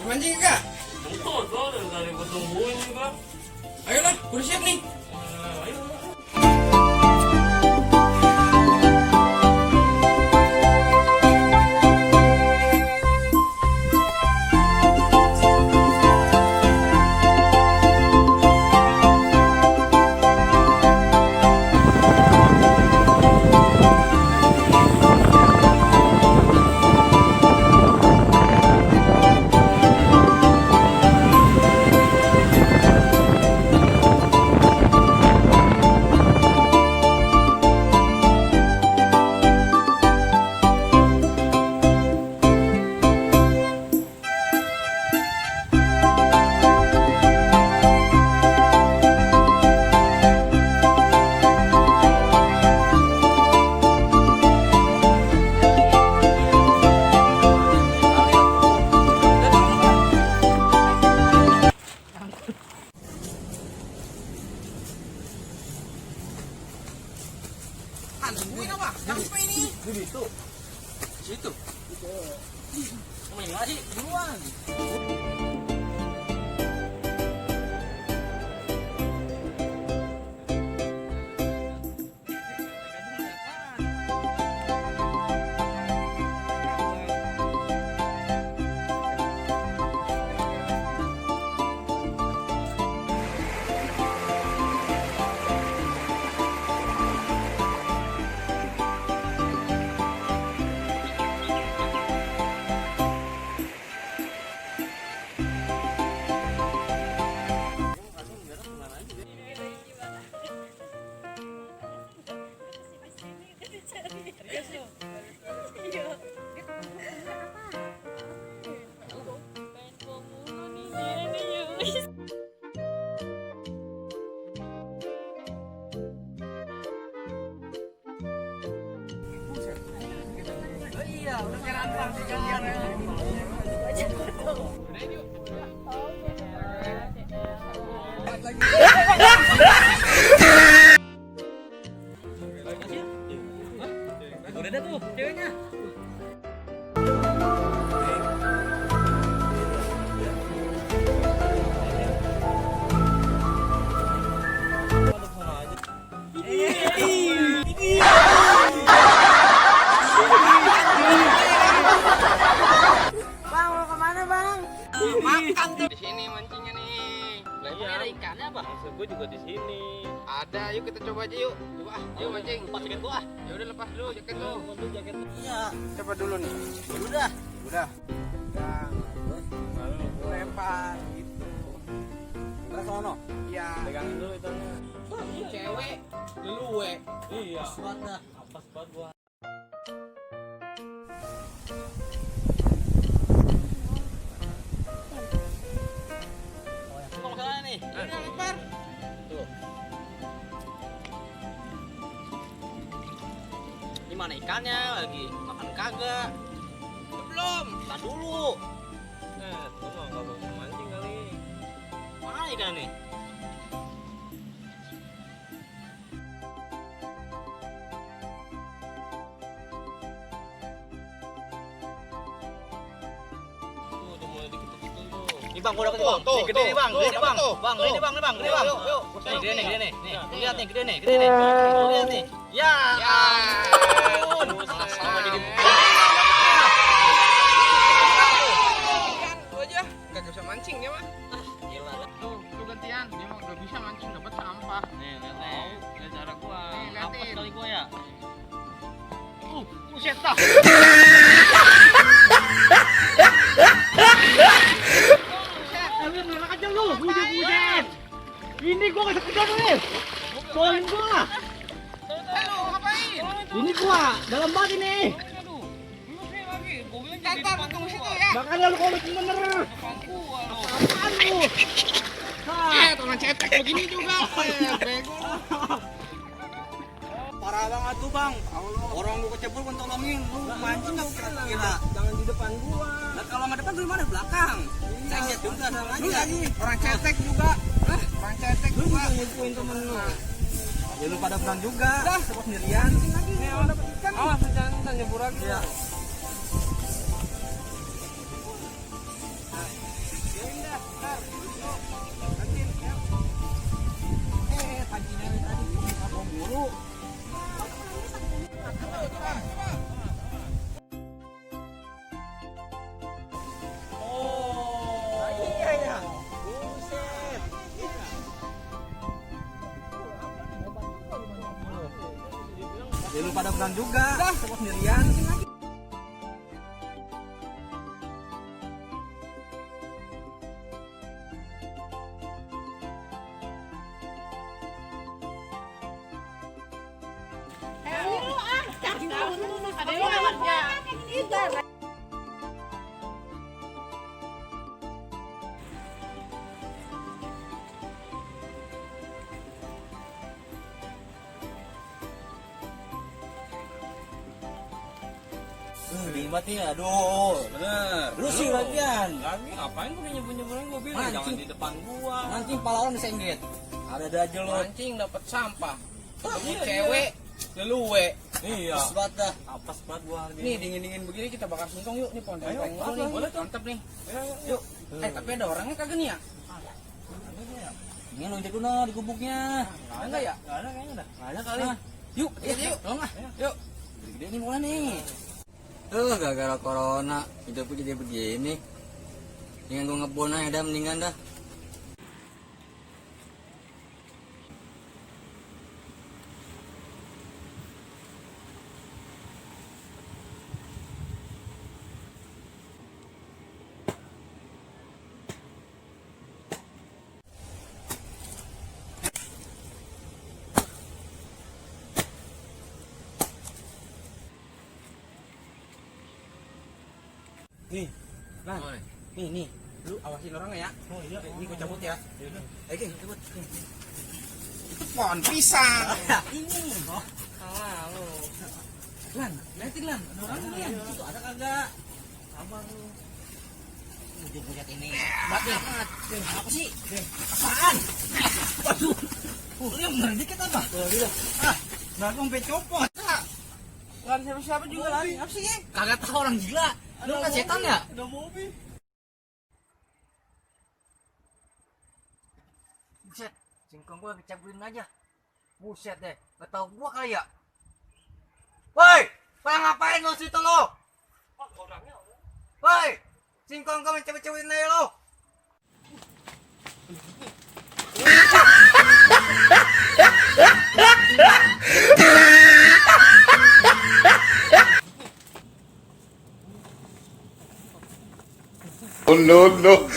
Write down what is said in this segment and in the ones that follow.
Mancing enggak? Betul, soalnya dari gue tungguin juga. Ayolah, udah siap nih. Ayo. Nungguin apa? Sampai ini. Di situ. Situ. Main lagi duluan. Iya, udah kira antang sih kalian. Udah ada tuh ceweknya. Bang, mau kemana bang? Makan tuh. Di sini mancingnya nih. Lah Iya. ada ikannya apa? Maksud gue juga di sini. Ada, yuk kita coba aja yuk. Coba, yuk mancing. Lepas jaket gua. Ya udah lepas dulu jaket lu. Lu jaket. Iya. Coba dulu nih. Udah. Udah. Pegang. Terus lempar gitu. Terus sono. Iya. Pegangin dulu ikannya. Cewek, leluwe. Iya. Pas banget dah. Pas banget gua. Kok masalah nih? Udah lempar. Tuh. Gimana ikannya lagi? Makan kagak? Belum. Tahan dulu. Gua mah kalau mancing kali. Mana ikan nih? Tuh, udah mulai dikit-dikit tuh. Nih bang, gua dapet bang. Tuh, Nih gede nih bang, tuh, gede nih bang. tuh, Bang, gede nih bang, gede bang. Yuk, yuk. Nih, gede nih, gede nih. Nih, lihat nih, gede nih, gede nih. Lihat nih. Ya, Ya. ampun. Sama jadi Ikan lu aja. Gak bisa mancing dia mah. gila. Tuh gantian. Dia mah udah bisa mancing dapat sampah. Nih, lihat nih. Lihat cara gua. Nih, Apa liatin. sekali gua ya? Buset dah. Tapi merah aja lu, buset. Ini gua kasih kejar nih. Tolongin gua. Halo, ngapain? Ini gua dalam banget ini. Aduh. Lu sih lagi. Gua bilang jangan tunggu situ ya. Makanya lu komik bener. Apaan lu? Orang cetek begini juga. Bego. Parah banget tuh bang. Orang gua kecebur gua tolongin. Lu mancing nggak kira-kira? Jangan di depan gua. Nah kalau nggak depan lu mana belakang? Saya lihat juga sama aja. Orang cetek juga. Orang cetek Lu juga. bisa ngumpulin temen lu. Ya lu pada pulang juga. Coba sendirian. Nih, orang dapat ikan. Awas jangan nyebur lagi. Iya. pada pulang juga. Dah, coba sendirian. Ada yang mau kerja. Ribet ya, aduh. Bener. Lu sih lagian. Lagi ngapain gua nyebut-nyebutin gua bilang Mancing. jangan di depan gua. Nanti pala orang disengget. Ada aja lo. Mancing dapat sampah. Ketemu iya, cewek, leluwe. Iya. Sebat dah. Apes banget gua hari Nih dingin-dingin begini kita bakar singkong yuk. Nih pohon Ayo, singkong dulu nih. boleh tuh. Mantep nih. Yuk. Tapi ada orangnya kagak nih ya? Ini loncat dulu di gubuknya. Ada enggak ya? Enggak ada kayaknya dah. Nggak ada kali. Nah, Yuk, yuk. Tolong ah. Yuk. gede nih mulai nih. Gara-gara corona hidupku jadi begini. Dengan gua ngebon aja dah, mendingan dah. Nih. Lan. Nih. Lu awasin orangnya ya. Oh iya. Ini gua cabut ya. Oke, cabut. Pohon pisang. Ini. Oh, Alah lu. Lan, liatin Lan. Ada orang nih. Itu ada kagak? Sabar lu. Udah lihat ini. Mati. Apa sih? Apaan? Waduh. Lu yang bener dikit apa? Nah, gua sampai copot. Nggak ada siapa-siapa juga lagi. Apa sih? Kagak tahu orang gila. Lu kan setan ya? Ada mobil. Buset, singkong gua kecaburin aja. Buset deh, gak tau gua kali ya. Woi, pada ngapain lo situ lo? Woi, singkong gua mencabut-cabutin aja lo. Oh no no.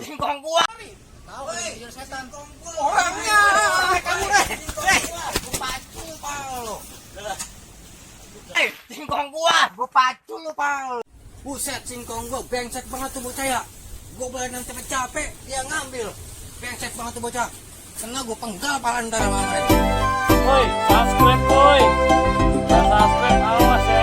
Singkong gua. Tahu nih, setan singkong gua. Orangnya, kamu deh. Gua pacu pal lo. Singkong gua pacu lo pal. Buset, singkong gua brengsek banget tuh bocah ya. Gua badan capek-capek, dia ngambil. Brengsek banget tuh bocah. Kena gua penggal pala ntar sama mereka. Woi, subscribe boy. Subscribe awas ya.